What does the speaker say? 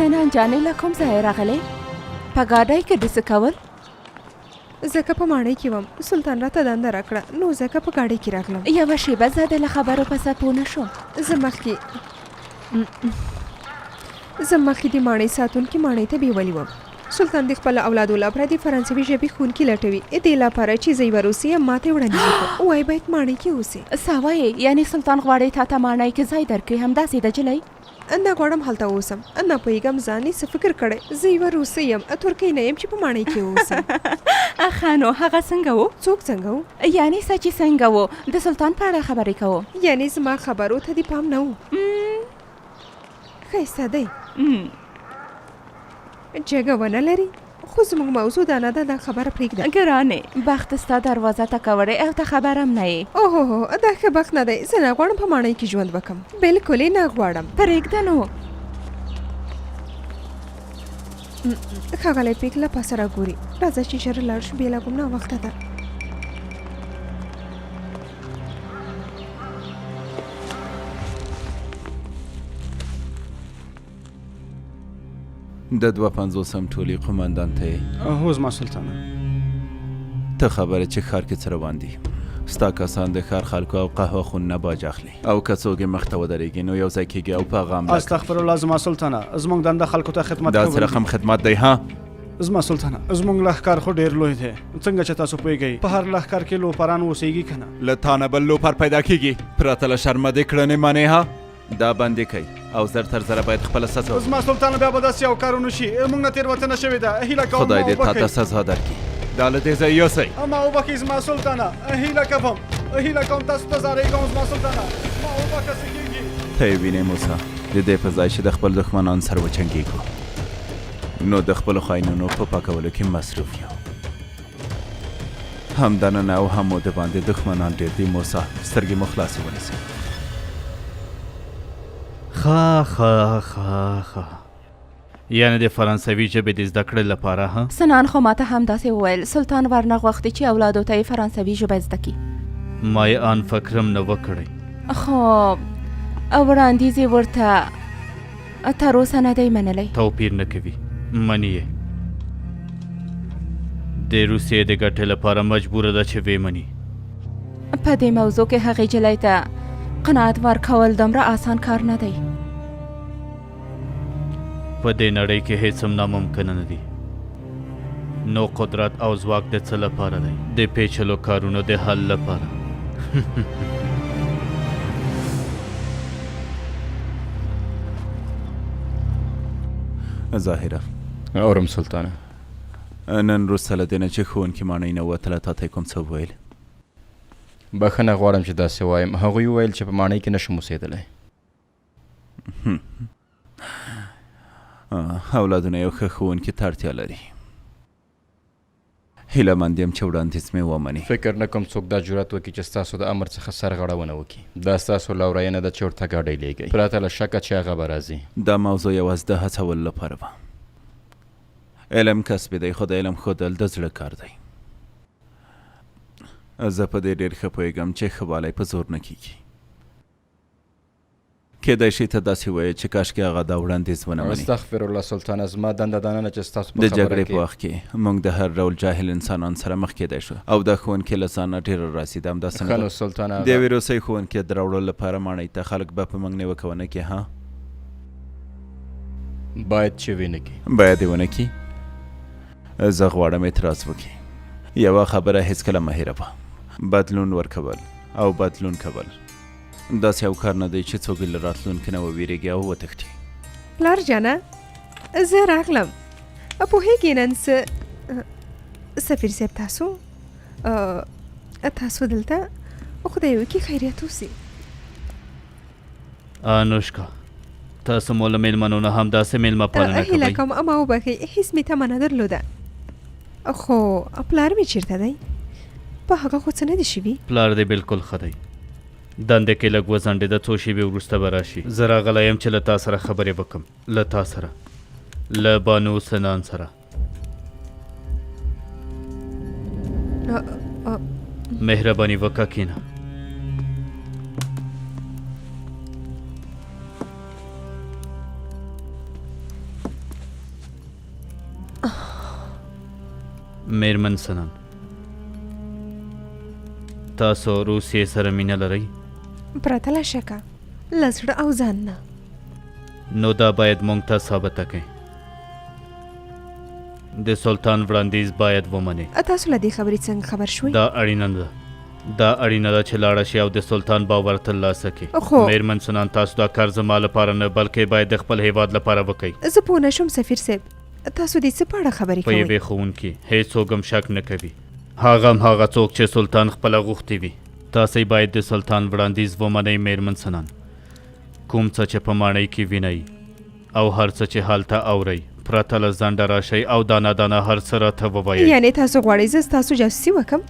سنان جانې له کوم ځایه راغلې؟ په ګاډۍ کې دې څه کول؟ ځکه په ماڼۍ کې وم، سلطان راته دنده راکړه، نو ځکه په ګاډۍ کې راغلم. یوه شېبه زه د له خبرو پسه پوه نه شوم. زه مخکې زه مخکې د ماڼۍ ساتونکي ماڼۍ ته بیولي وم. سلطان د خپلو اولادو لپاره د فرانسوي ژبې ښوونکي لټوي. دې لپاره چې زه یوه روسۍ یم، ماته یې وړاندیز وکړ. وایي باید ماڼۍ کې اوسې. څه وایې؟ یعنې سلطان غواړی تاته ماڼۍ کې ځای درکړي، همداسې ده جلۍ؟ نه غواړم هلته اوسم. نه پوهېږم ځان یې څه فکر کړی. زه یوه روسۍ یم، ترکۍ نه یم چې په ماڼۍ کې اوسم. ښه نو هغه څنګه و؟ څوک څنګه و؟ یعنې څه چې څنګه و؟ د سلطان په اړه خبرې کوم. یعنې زما خبرو ته دې پام نه و؟ ښایسته دی. جګه ونه لري، خو زموږ موضوع دا نه ده، دا خبره پرېږده. ګرانې، بخت ستا دروازه ټکوړې او ته خبر هم نه یې. اوهوهو، دا ښه بخت نه دی، زه نه غواړم په ماڼۍ کې ژوند وکړم، بلکل یې نه غواړم. پرېږده نو. ښاغلی پیک له پاسه راګوري، راځه چې ژر لاړ شو، بې لا کوم ناوخته ده. د دوه پنځوسم ټولي قوماندان ته یې؟ هو زما سلطانه. ته خبره چې ښار کې څه روان دي؟ ستا کسان د ښار خلکو او قهوه خون نه باج اخلي او که څوک یې مخ ته ودرېږي نو یو ځای کېږي او په هغه حمله کوي. استغفرالله زما سلطانه، زموږ دنده خلکو ته خدمت دا کول څه دي. رقم خدمت دی ها؟ زما سلطانه، زموږ لښکر خو ډېر لوی دی، څنګه چې تاسو پوهېږئ په هر لښکر کې لوپران اوسېږي که نه؟ له تا نه بل لوپر پیدا کېږي پرته له شرمه دې کړنې منې ها؟ دا بندې کړئ او زر تر زره باید خپله سزا زما سلطانه بیا به داسې یو کار ونه شي، موږ نه تېروتنه شوې ده، هیله کوم خدای ما دې تا ته وبښئ. سزا درکړي. دا له دې ځایه یوسئ. ما وبښئ زما سلطانه، هیله کوم، هیله کوم تاسو ته زارۍ کوم زما سلطانه، ما وبښه څه کېږي. ته یې وینې موسی، د دې په ځای چې د خپل دښمنان سره وجنګېږو نو د خپلو خاینونو په پاکولو کې مصروف یو. هم دننه او هم مو دباندې دښمنان ډېر دي موسی، سترګې مو خلاصې ونیسئ. ښه ښه ښه ښه یعنې د فرانسوي ژبې د زده کړې لپاره ها؟ سنان خو ماته همداسې وویل، سلطان ورنه غوښتي چې اولادو ته یې فرانسوي ژبه زده کړي. ما یې آن فکرم نه وکړی. خو وړاندیز یې ورته تر اوسه نه دی منلی. توپیر نه کوي، مني یې. د روسیې د ګټې لپاره مجبوره ده چې ویې مني. په دې موضوع کې هغې جلۍ ته قناعت ورکول دومره آسان کار نه دی. په دې نړۍ کې هیڅ هم ناممکنه نه دي. نو قدرت او ځواک د څه لپاره دی؟ د پیچلو کارونو د حل لپاره. ظاهره. اورم سلطانه. نن وروسته له دې نه چې ښوونکي ماڼۍ نه ووتله تاته یې کوم څه وویل؟ بښنه غواړم چې داسې وایم، هغوی وویل چې په ماڼۍ کې نشم اوسېدلی. اولادونه یو ښه ښوونکي ته اړتیا لري. هیله مند یم چې وړاندیز مې ومني. فکر نه کوم څوک دا جرات وکړي چې ستاسو د امر څخه سرغړونه وکړي. دا ستاسو لورینه ده چې ورته ګاډۍ لیږئ. پرته له شکه چې هغه به راځي. دا موضوع یوازې د هڅولو لپاره وه. علم کسبي دی، خو د علم ښودل د زړه کار دی. زه په دې ډېر ښه پوهېږم چې ښه والی په زور نه کېږي. کېدای شي ته داسې وایې چې کاشکې هغه دا وړاندیز ونه مني. استغفرالله سلطانه، زما دنده دا نه ده چې ستاسو په د خبره جګړې په کې. وخت کې موږ د هر ډول جاهل انسانانو سره مخ کېدای شو او دا ښوونکې له ځانه ډېره راضي ده، همداسې نه ښه ده؟ نو سلطانه د هغه. یوې روسۍ ښوونکې د راوړلو لپاره ماڼۍ ته خلک به په موږ نیوکه ونه کړي، ها؟ باید چې ویې نه کړي. باید یې ونه کړي؟ زه غواړم اعتراض وکړي. یوه خبره هېڅکله مه هېروه، بدلون ورکول او بدلون کول. داسې یو کار نه دی چې څوک یې له راتلونکي نه وویریږي او وتښتي. پلار جانه زه راغلم، پوهیږې نن څه؟ سفیر صاحب تاسو تاسو دلته؟ خدای وکړي خیریت اوسي. انوشکا تاسو مو له میلمنو نه همداسې میلمه پالنه هیله کوئ؟ کوم ما وبښئ، هیڅ مې تمه نه درلوده، خو پلار مې چیرته دی؟ په هغه خو څه نه دي شوي؟ پلار دې بالکل ښه دی، دندې کې لږ وځنډېده، څو شېبې وروسته به راشي. زه راغلی یم چې له تا سره خبرې وکړم، له تا سره، له بانو سنان سره. مهرباني وکړه کښېنه. میرمن سنان، تاسو روسیې سره مینه لرئ؟ پرته له شکه، له زړه او ځان نه. نو دا باید مونږ ته ثابته کړئ. د سلطان وړاندیز باید ومنئ. تاسو له دې خبرې څنګه خبر شوئ؟ دا اړینه نه ده. دا اړینه ده چې لاړه شئ او د سلطان باور ترلاسه کړئ. خو. میرمن سنان، تاسو دا کار زما لپاره نه، بلکې باید د خپل هیواد لپاره وکړئ. زه پوه نه شوم سفیر صاحب، تاسو د څه په اړه خبرې په کوئ؟ یوې ښوونکي هیڅوک هم شک نه کوي، هغه هم هغه څوک چې سلطان خپله غوښتي وي. تاسې باید د سلطان وړاندیز ومنئ میرمن سنان. کوم څه چې په ماڼۍ کې وینئ او هر څه چې هلته اورئ، پرته له ځنډه راشئ او دانه دانه هر څه راته ووایئ. یعنې تاسو غواړئ زه ستاسو جاسوسي وکړم؟